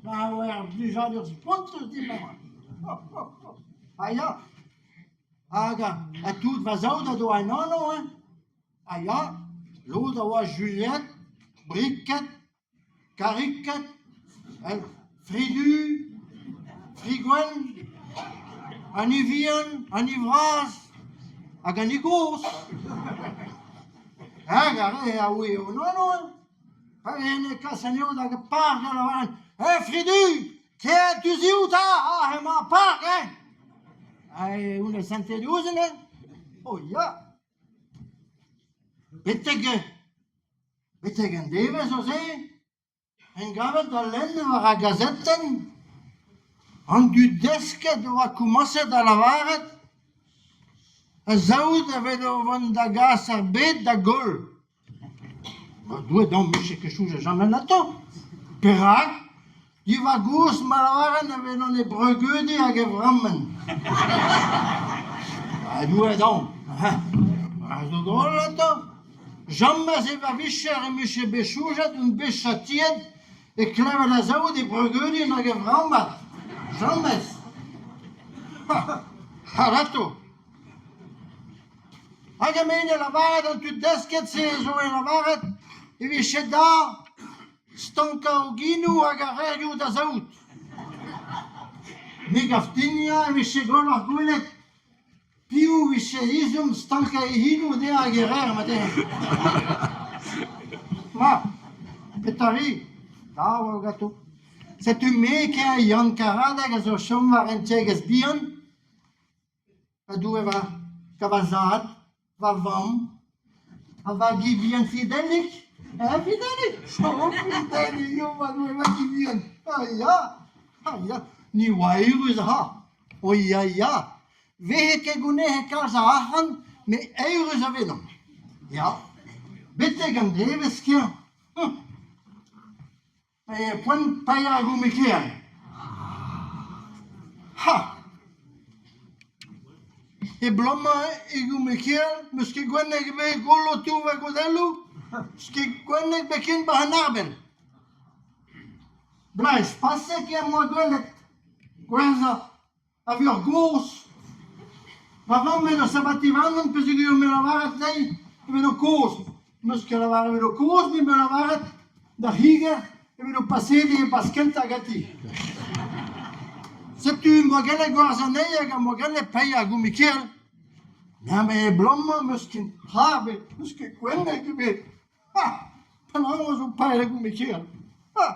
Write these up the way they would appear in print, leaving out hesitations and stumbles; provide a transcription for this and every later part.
Ma oa ur blijadur spontus din bremañ. Ha ya, hag ha tout va saout a doa un anv hein. Ha ya, lod a oa Juliette, Briket, Kariked, fri du, fri gwenn, an hini vihan, an hini vras hag an hini gozh. Hag ar re a ouie o anv hein. Pa veze kas anezho da park da lavaret "Hey fri du, kea du-se 'ta, aze emañ ar park hein!" Ha honnezh sentet ouzhin hein. Oh ya! Betek Betek an devezh neuze en gavet da lenn war ar gazetenn an dud desket a oa komañset da lavaret ar saout a vez o vont da gas ar bed da goll. Ma Doue daon 'mije ket soñjet james atav. Perak ? Diwar-goust ma lavaren e vezan e breugeudiñ hag e vrammen. Ha Doue daon ! A zo drol atav. James e va vicher em bije bet soñjet on bet chatiet e klevet a-saout e breugeudiñ hag e vrammat. James ! Arato ! Hag emaint e lavaret an tud desket-se zo e lavaret e vije da Stankañ o genoù hag ar reoù da saout. Me 'gav din ya e vije gwelloc'h gwelet piv 'vije ezhomm stankañ e genoù dezhañ hag e reer marteze. Ma, petra 'ri ? Dav eo ganto. Setu me ken Yann Karadeg a zo o chom war un tiegezh bihan. Va Doue va, gant va zad, va vamm ha va gi bihan Fidelig. Hein, Fidelig? Oh, Fidelig, oh ma Doue, va gi bihan. Ah ya, ah ya, ni oa eürus ha. Oh ya, ya. 'Vehe ket gounezet kalz a arc'hant, met eürus a vezomp. Ya, betek an devezh ken. Poent paeañ ar gourmikêr. Ha ! E bloaz-mañ e gourmikêr 'meus ket gwennek ebet goullo tour va godelloù, 'meus ket gwennek bet ken 'ba an arbenn. Bloaz paset eo 'm boa gwelet gwerzhañ. A veur gozh. Va mamm en deus sabatiñ warnon peogwir me lavaret dezhi evel ho kozh. N'eus ket lavaret evel ho kozh, met me lavaret d'ar c'higer evel ho pasedi e-barzh kentañ ganti. Setu em boa gallet gwerzhañ anezhi hag am boa gallet paeañ ar gourmikel. Na met abalamour 'm eus ket tra ebet, 'm eus ket gwenneg ebet. Ha penaos zo paeet ar gourmikel ? Ha !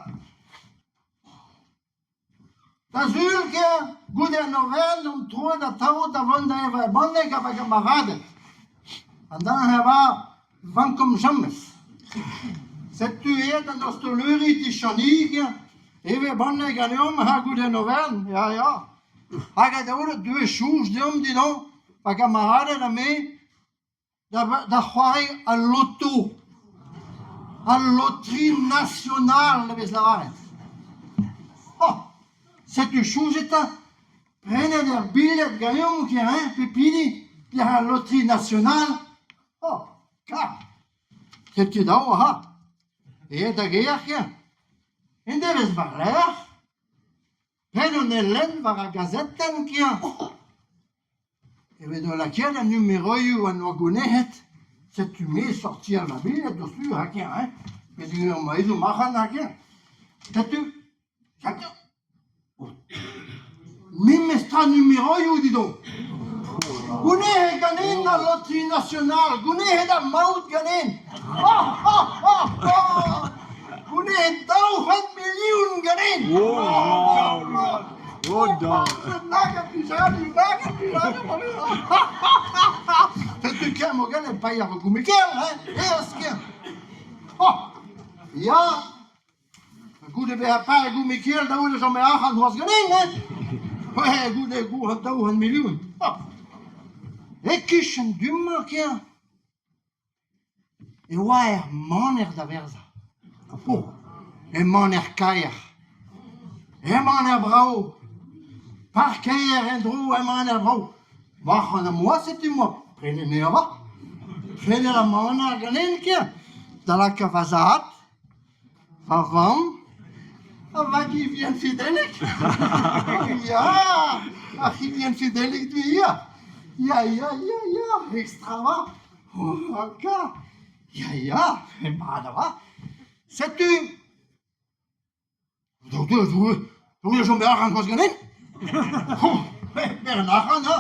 Da Sul ker, goude an overenn omp troet atav da vont da evañ banne gant va gamaraded. An dra-se avat 'vankomp james. Setu aet an ostaleri ti Chanig, evet banne ganeomp ha goude an overenn, ya ya. Hag a-daol deuet soñj deomp dindan, va gamaraded ha me, Da c'hoari al loto, al loterie nationale e vez lavaret. Oh, setu soñj eta, prenet ur bilhed ganeomp ken hein, pep hini, diàr al loterie nationale. Oh, kar, setu dav aha, aet da gêr ken. En devezh war-lerc'h, p'en on e lenn war ar gazetenn ken. Evit o lakaat an numeroioù en doa gounezet, setu me sortial ma bilhed diouzhtu hag-eñ hein, peogwir 'm boa ezhomm arc'hant hag-eñ. Setu, setu memes tra numeroioù dit on. Gounezet ganin al loterie nationale, gounezet ar maout ganin. Gounezet 200 milion ganin. Setu ken mo gallet paeañ va gourmikel, hein, aes ken. Oh, ya, goude bezañ paeet gourmikel daoust e chome arc'hant c'hoazh ganin, hein. Ouais, goude gourc'h 200 milion. Oh. E-kichen du-mañ ken. E oa er maner da werzhañ. Oh, e maner kaer, e maner brav, parkeier en-dro e maner brav. Marc'had am boa setu 'moa prenet anezhañ avat. Prenet ar maner ganin ken da lakaat va zad, va vamm ha Ha va kivien fidelek Ya, ar c'hivien fidelek dwi ya. Ya, ya, ya, ya, extra va. Oh, ka. Ya, ya, mat avat. Setu Doue chom arc'hant c'hoazh ganin Bern arc'hant ha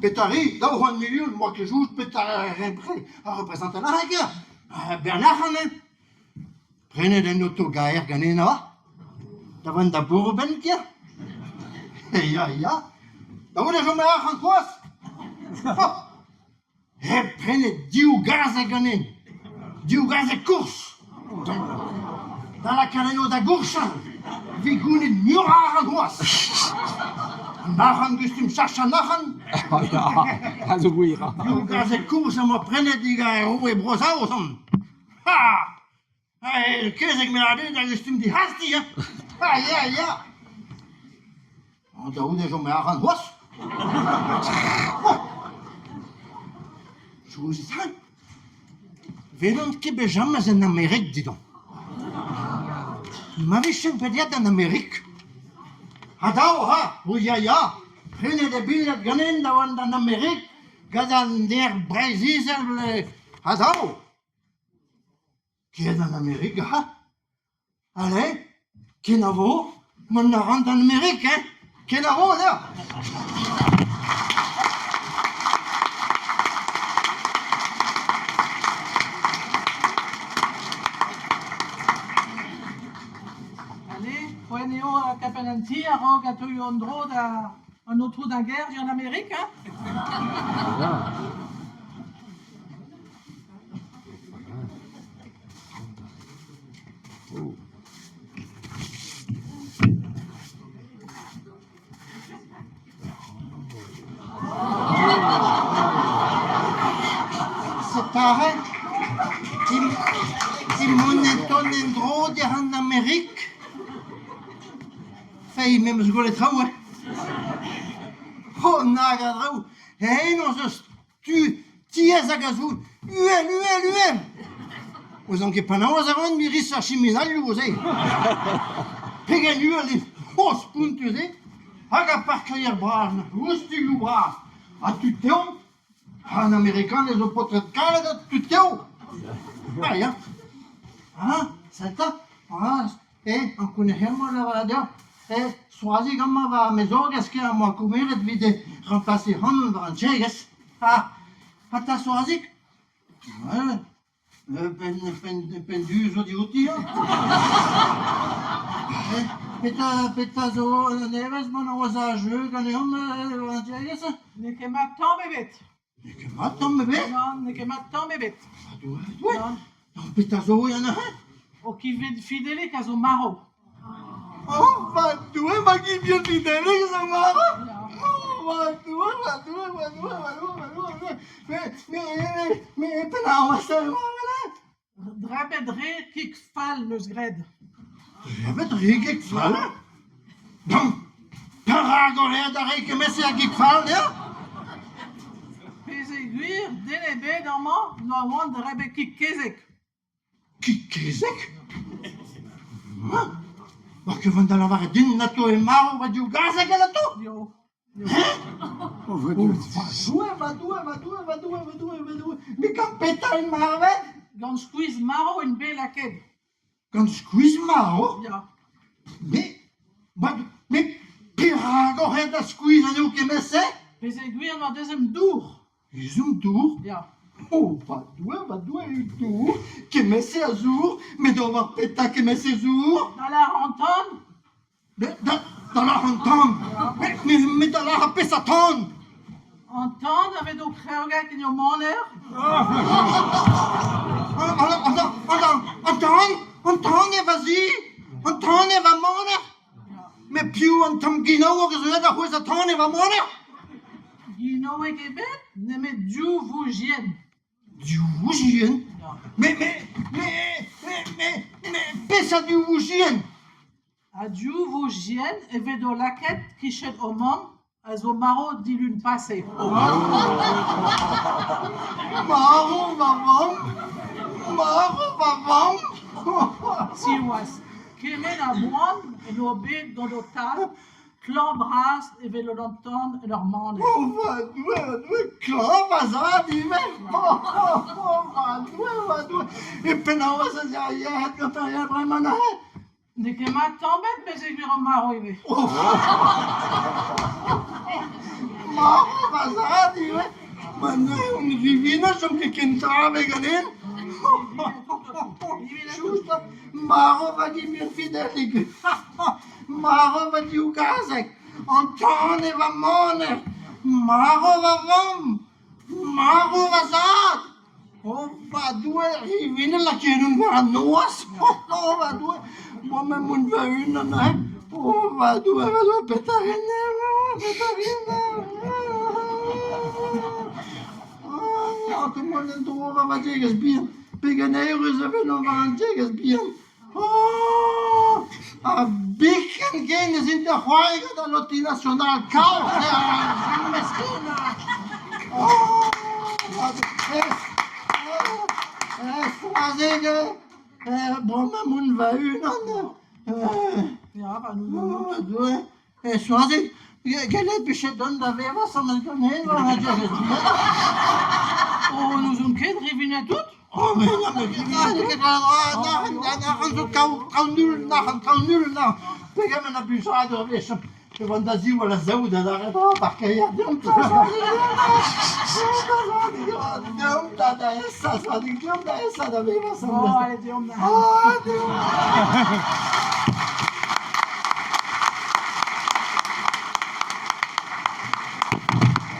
Petra 'ri 200 milion 'moa ket soñj petra a reprezant an arc'hant Bern arc'hant hein Prenet un oto gaer ganin ha da vont da Bourben kia Ya ya Da vout e chom arc'hant c'hoazh Hep prenet div gazeg ganin, div gazeg kourz, da lakaat anezho da gourchal evit gounit muioc'h a arc'hant c'hoazh. An arc'hant gustum sachañ an arc'hant. A zo gwir. Div gazeg kourz am boa prenet digant ar roue Bro-Saoz on. Ha! Kezeg me a da gustum dic'hastiñ hein. Ha ya ya. Da c'houde chom arc'hant c'hoazh. Soñjit 'Welan ket bet james en Amerik didon. Ma vijen bet aet d'an Amerik. Ha dav ha, o ya ya, prenet e bilhed ganin da vont d'an Amerik gant an aer Breizh-Izel ha dav. Ket an Amerik ha? Allez, kenavo, mont a ran d'an Amerik hein! Kenavo deoc'h! Allez, poent eo tapet an ti a-raok a teuio an dro da an aotrou Dunkerque en Amerik hein? Separe Emaon o tont en-dro d'ar an Amerik. Feiz, me 'm eus gwelet traoù hein. Oh nag a draoù! Eno 'z eus Tu tiez hag a zo uhel, uhel, uhel. Ouzon ket penaos a ran miris ar chiminalioù se. Pegen uhel eo oh, spontus eo. Hag ar parkeier bras, oustilhoù bras. Ha tud tev. An Amerikaned zo paotred kalet ha tud tev. Ah ya. Ah, sell 'ta. Ah, Eh, ankounac'haet lavaret deoc'h, eh, Soazig amañ war ma zorgez ken am boa komeret evit remplasiñ ac'hanon war an tiegezh. Ha, ha 'ta Soazig? Ouais, penn, penn, penn du zo diouti hein. Eh, petra, petra zo nevez mont aozañ jeu ganeomp war an tiegezh? N'eo ket mat tamm ebet. N'eo ket mat tamm ebet. Nann, n'eo ket mat tamm ebet. Nann. Petra zo neuze? Ho kived Fidelik a zo marv. Oh, va Doue, ma kived Fidelik a zo marv? Oh, va Doue, va Doue, va Doue, va Doue, va Doue, va Doue. Mais, mais, mais, penaos e oa Drebet re kig fall 'neus graet. Drebet re kig fall? Perak oc'h aet da reiñ kement-se a gig fall dezhañ? Pezeogwir den ebet amañ n'oa oant drebet kig kezeg. Kig kezeg? Oc'h ket vont da lavaret din na to eo marv va div gazeg alato? Yo. Oh, va Doue, va Doue, va Doue, va Doue, va Doue, va Doue. Mais gant petra int marvet? Gant skuizh marv int bet lakaet. Gant skuizh marv? Ya. Mais, mais perak oc'h aet da skuizh anezho kement-se? Pezeogwir n'oa dezhañ dour. Ezhomm dour? Ya. Oh, va Doue, va Doue, dour, kement-se a zour, met d'ober petra kement-se zour? Da lâr an tan? Da lâr an tan Met da lâr ar peseurt tan? An tan a vez o kreogañ en ur maner. An tan An tan eo va zi An tan eo va maner Met piv an tamm ginaoueg a zo aet da c'hwezhañ tan eo va maner? Ginaoueg ebet nemet div voujienn. Div voujienn Mais, mais, mais, mais, mais, mais, peseurt div voujienn? Ha div voujienn e vezo lakaet 'kichen ho mamm a zo marv dilun pase. Marv ma mamm, marv ma mamm. Siwazh, kement a boan En oa bet gant ho tad klañv-bras evel an tan en ur maner. Oh va Doue, va Doue, klañv va zad ivez! Oh, oh, oh, va Doue, va Doue! E penaos ez a yec'hed gantañ ya bremañ neuze? N'eo ket mat tamm ebet peogwir omp marv ivez. Oh! Marv va zad ivez! Ma neuze on rivinet chom ket ken travet ganin! Just marv va dimir fidelig! Marv va div gazeg! An tan eo va maner! Marv va vamm! Marv va zad! Oh va Doue, rivinet lakaet on war an noazh! Oh va Doue, bremañ emaon va-unan hein! Oh va Doue, va Doue, petra 'rin petra 'rin Oh, mont en-dro war ma tiegezh bihan! Pegen eürus e ven war an tiegezh bihan! Oh! Ha biken ken ez int da c'hoari gant al Loterie Nationale kaoz eo meskin! Oh! Soazig, bremañ 'moun va-unan. Ya, ba nous. Doue, Soazig, gellet 'vije dont da vevañ asambles ganin war an tiegezh bihan? Oh, n'ouzon ket, rivinet out? Oh, mais non, mais n'eo ket an zo traoù nul nac'h, an traoù nul nac'h. Pegement a blijadur a vez e vont da ziwall a zaou da lâret oh, parkeier deomp da deomp da da esa, deomp da esa da vevañ. Oh, allez, deomp da. Oh, deomp.